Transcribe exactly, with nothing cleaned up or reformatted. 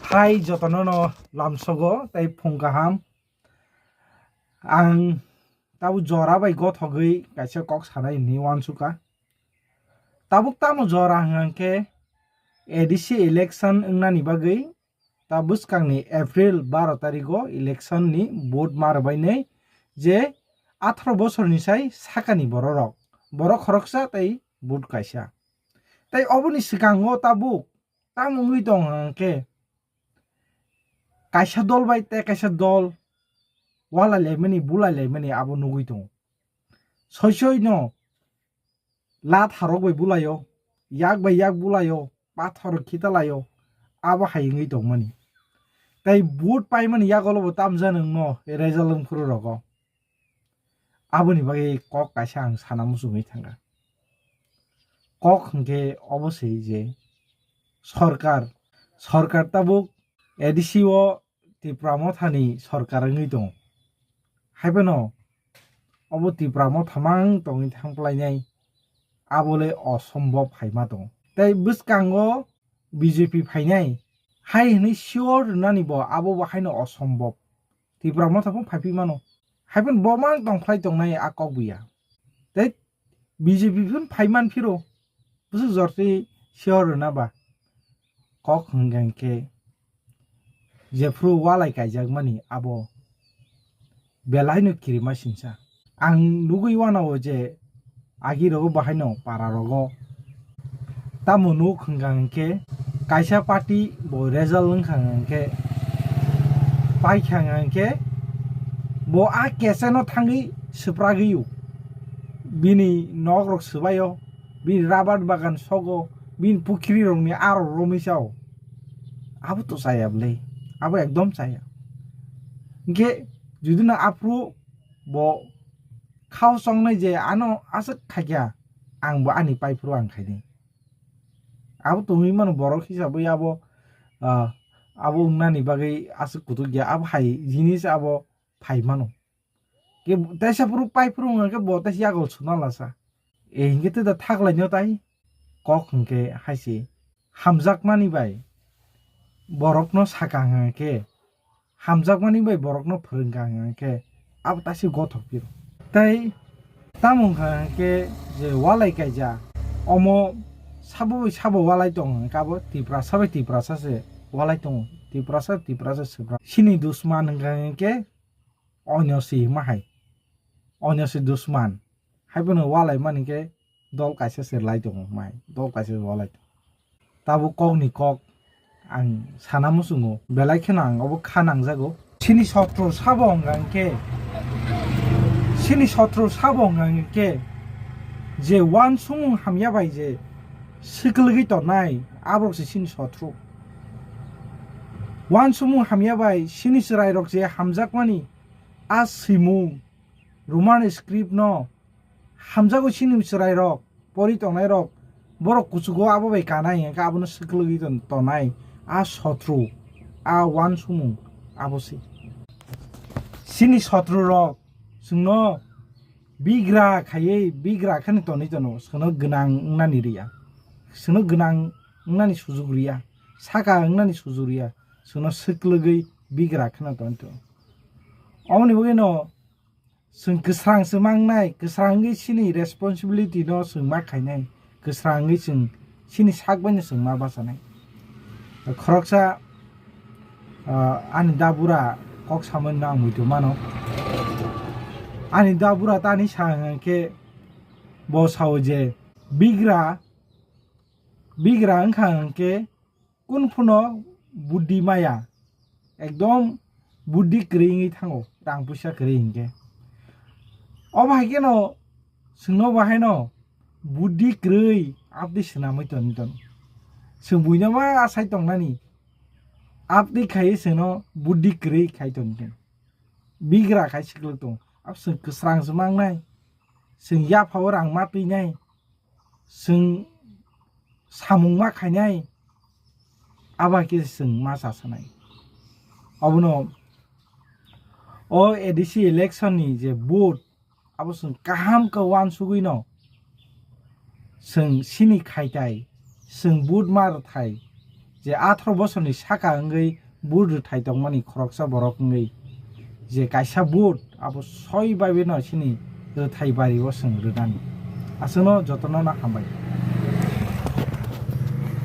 Hai jotono no lamsogo tei phung kaham. Ang tabuk jora bai gothogwi kaisa kok sanai hinwi uansukha. Tabuk tamo jora hwnkha khe A D C election wngnani bagwi ta bwskangni April baro tarigo election ni vote ma rwbainai je atharo bosorni sai sakani bororok, borok khoroksa tei vote kaisa. Tei oboni swkango tabuk tamo wngwi tong hwnkhe kaisa dol bai tei kaisa dol walai laimani, bulai laimani abo nugwi tongo. Soi soi no la tharok bai bulaio, yak bai yak bulaio, pathor khita laio, abo hai wngwi tongmani. Tei vote paimani yagulo bo tamjani wngno result wngphuru rogo. Aboni bagwi kok kaisa ang sana muchungwi thangkha. Kok hwnkhe obo se je sorkar, sorkar tabuk A D C o Tipra Mothani sorkar wngwi tongo. Haiphano obo Tipra Motha mang tongwi thangplainai, abole osombob hai ma tongo. Tei bwskango B J P phainai hai hwnwi sure rwnani bo abo bo haino osombob. Tipra Motha phano phaiphwi mano. Haiphano bo mang tongphlai tongnai a kok buya. Tei B J P phano phai man phiro. Bwswk jorti sure rwna ba kok hwnkha hwnkhe jephru walai kaijakmani abo belaino kirima sinsa. Ang nugwi uanao je agi rogo bahaino para rogo tamo nuk hwnkha hwnkhe kaisa party bo result wngkha hwnkhe paikha hwnkhe bo a keseno thangwi swpragwi o bini nok rok swbaio. Bini rabar bagan sogo, bini pukhiri rokni aro romwi chao. Abo to chaya bwle, abo ekdom chaya. Hinkhe judino aphuru bo khao chongnai je ano aswk khaikha, ang bo ani paiphuru ang khainai. Abo tongwi mano borok hisabwi abo, ah, abo wngnani bagwi aswk kutuk ya, abo hai jinis abo phai mano. Ke teisa phuru pai phuru wngkha khe bo teisa yagol suna lasa. E hinkhe tei da thaklaino tai kok hinkhe haise hamjakmani bai borokno saka hwnkha khe, hamjakmani bai borokno phwrwngkha hwnkha khe abo taisi gothok phiro. Tei tamo wngkha hwnkha khe je walai kaija omo sabo bai sabo walai tongo hwnkha abo Tiprasa bai Tiprasa se walai tongo. Tiprasa Tiprasa swpra. Chini dusman hwnkha hwnkhe onyo si hima hai, onyo si dusman, haiphano walai mani khe dol kaisa se lai tongo mai, dol kaisa se walai tongo. Tabuk kok ni kok ang sana muchungo, belai kheno ang obo kha nangjago. Chini sotro sabo hwnka hwnkhe, chini sotro sabo hwnka hwnkhe je uansukmung hamya bai je swkwlwgwi tongnai, aborok se chini sotro. Uansukmung hamya bai chini chwrairok je hamjakmani a swimung Roman script no hamjago chini chwrairok, pori tongnairok, borok kuchugo abo bai kanai hwnkhe abono swkwlwgwi ton-, tonai a sotru, a uansukmung abo se. Chini sotru rok chwngno bigra khaiwi bigra kheno tonwi tono, chwngno gwnang wngnani rwya, chwngno gwnang wngnani sujuk rwya, saka wngnani sujuk rwya, chwngno swkwlwgwi bigra kheno tonwi tono. Oboni bagwino chwng kwsrang se mangnai, kwsrangwi chini responsibility no chwng ma khainai, kwsrangwi chwng chini sak bai no chwng ma bachanai. Khoroksa, ah, ani dabura kok samani no ang muitu mano. Ani dabura tani sa hwnkhe bo sao je bigra, bigra wngkha hwnkhe kunu phano buddhi maya, ekdom buddhi kwrwi wngwi thango, rang puisa kwrwi hinkhe. Obo hai kheno chwngno bo haino buddhi kwrwi abdi swnamwi tongwi tono. Chwng buino ma asai tongnani, abdi khaiwi chwngno buddhi kwrwi khai tongwi tono. Bigra khai swkwlwk tongo. Abo chwng kwsrang se mangnai, chwng yaphao rang ma twinai, chwng samung ma khainai, abo hai khe chwng ma cha sanai. Obono o A D C election ni je vote, abo chwng kaham khe uansugwi no chwng chini khaitai, chwng vote ma rwthai, je atharo bosorni saka wngwi vote rwthai tongmani khoroksa borok wngwi je kaisa vote abo soi bai no chini rwthai bari o chwng rwnani. Aswkno jotono no hambai.